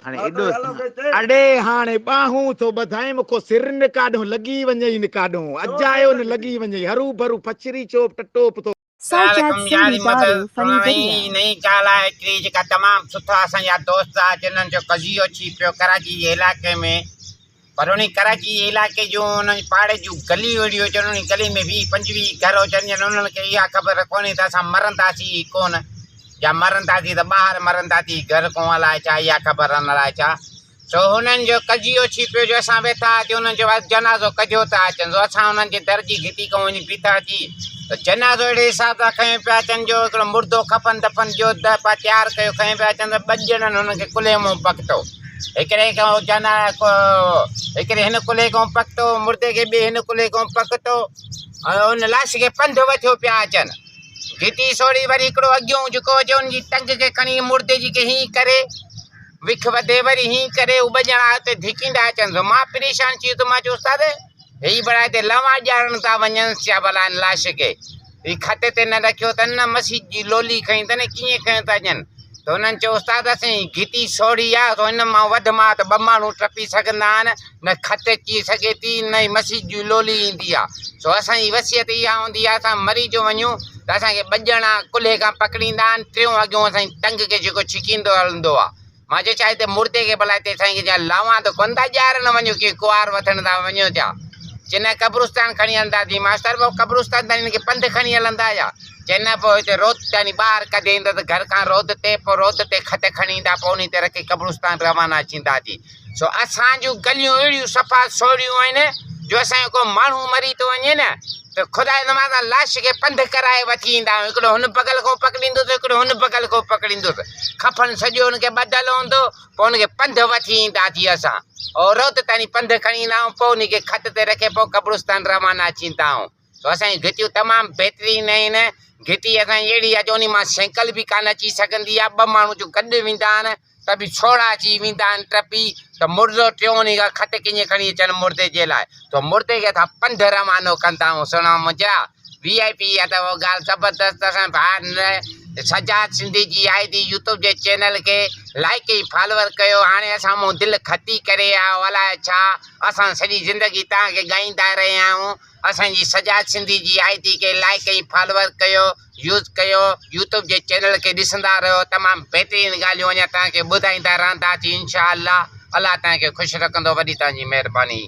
هاڻي ايڏو اڙي هاڻي ٻانهون ٿو ٻڌائين مون کان سر نه ڪاڏهون لڳي وڃئي نه ڪاڏهون اجايو نه لڳي وڃئي هرو ڀرو ڦڇري چوپ ٽٽوپ ٿو. سلام Sajjad عليڪم ياري Sindhi مدد Daru Funny سڻائي Video. نئين ڳالهه آهي هڪڙي جيڪا تمام سٺا اسان جا دوست آ جنھن جو قضيو ٿي پيو ڪراچي جي علائقي ۾ پر انهي ڪراچي جي علائقي جون انهن پاڙي جون گليون اهڙيون هجن انهي گلي ۾ ويهه پنجويهه گهر هجن ڄڻ انهن کي اها خبر ڪونهي ته اسان مرنداسين ئي ڪونه يا مرنداسين ته ٻاهر مرنداسين گهر ڪون الائي ڇا اها خبر نه الائي ڇا سو هنن جو قضيو ڇي پيو جو اسان ويٺا هئاسين انهن چيو اڄ جنازو ڪڍيو ٿا اچن سو اسان انهن جي در جي گهٽي کان وڃي بيٺاسين ته جنازو اهڙي حساب سان کنيو پيا اچن جو هڪڙو مردو کفن دفن جو دفعا تيار ڪيو کنيو پيا اچن ته ٻه ڄڻن هنن کي ڪلهي مون پڪتو هڪڙي کان جنا هڪڙي هن ڪلهي کان پڪتو مردي کي ٻئي هن ڪلهي کان پڪتو ۽ ان لاش کي پنڌ وٺيو پيا اچن گهٽي سوڙهي وري هڪڙو اڳيون جيڪو اچي ان جي ٽنگ کي کڻي مردي جي کي هين ڪري وک وڌي وري هين ڪري هو ٻه ڄڻا اتي ڌڪيندا اچن ٿو مان پريشان ٿي ويس مان چيو استاد هي ڀلا هتي لوان ڄاڻڻ ٿا وڃنس ڇا ڀلا هن لاش کي هي کٽ تي نه رکيو اٿن نه مسجد جي لولي کنئي اٿن ڪيئن کنيو ٿا اچن ته هنن چيو استاد اسين هي گهٽي سوڙهي آهي سو هن مان وڌ مان ته ٻه ماڻهو ٽپي سگهندا آهن نه کٽ اچي سگهي ٿي نه ئي مسجد جي لولي ايندي آهي سو اسان جي وصيت اها هوندي آهي اسان مري جو وڃون ته اسان کي ٻه ڄڻا ڪلهي کان پڪڙيندا آهن ٽيون اڳيون اسان جي ٽنگ کي جيڪو ڇڪيندو هلندو آهي مان چيو ڇا هتي مردي کي ڀلا هتي سائين کي جا لاوان ته ڪونه ٿا ڄارڻ وڃو ڪي ڪنوار وٺڻ ٿا وڃو ٿيا چي نه قبرستان کڻي هلنداسين ماستر پوء قبرستان تائين هن کي پنڌ کڻي هلندا يا چي نه پوء هتي روت يعني ٻاهر ڪڍي ايندا ته گهر کان روت تي پوء روت تي کٽ کڻي ايندا پوء انهي تي رکي قبرستان روانا ٿينداسين سو اسان جون گليون اهڙيون صفا سوڙهيون آهن جو اسان جو ڪو ماڻهو مري ٿو وڃي نه ته خدا جي نماز سان لاش کي پنڌ ڪرائي وٺي ايندا آهيون. هڪڙو هن بغل کان پڪڙيندس هڪڙو هن بغل کان پڪڙيندس. کفن سڄو هن کي ٻڌل هوندو پوء هن کي پنڌ وٺي اينداسين اسان. روت تائين پنڌ کڻي ايندا آهيون پوء ان کي کٽ تي رکي پوء قبرستان روانا ٿيندا آهيون. سو اسان جون گهٽيون تمام بهترين آهن. گهٽي اسان جي اهڙي آهي جو ان مان سائيڪل به ڪانه اچي سگهندي آهي. ٻه ماڻهو جو گڏ ويندا آهن ته به ڇوڙا اچي ويندا آهن ٽپي ته مڙدو ٽيون انهي کان کٽ ڪيئن کڻي اچن مڙدي جي لاء تو مڙدي کي اسان پنڌ روانو ڪندا آهيون سهڻا منهنجا وي آء پي اها ته ڳالهه زبردست اسان ڀاء سجاد سنڌي جي I D YouTube جي چينل کي لائڪ ۽ فالوور ڪيو هاڻي اسان مون دل کٽي ڪري آيو الائي ڇا اسان سڄي زندگي توهان کي ڳائيندا رهيا آهيون اسان جي سجاد سنڌي جي I D کي لائڪ ۽ فالوور ڪيو يوز ڪيو يوٽيوب جي چينل کي ڏسندا رهيو تمام بهترين ڳالهيون اڃا توهان کي ٻڌائيندا رهنداسين انشاء الله الله توهان کي خوش رکندو وڏي توهان جي مهرباني.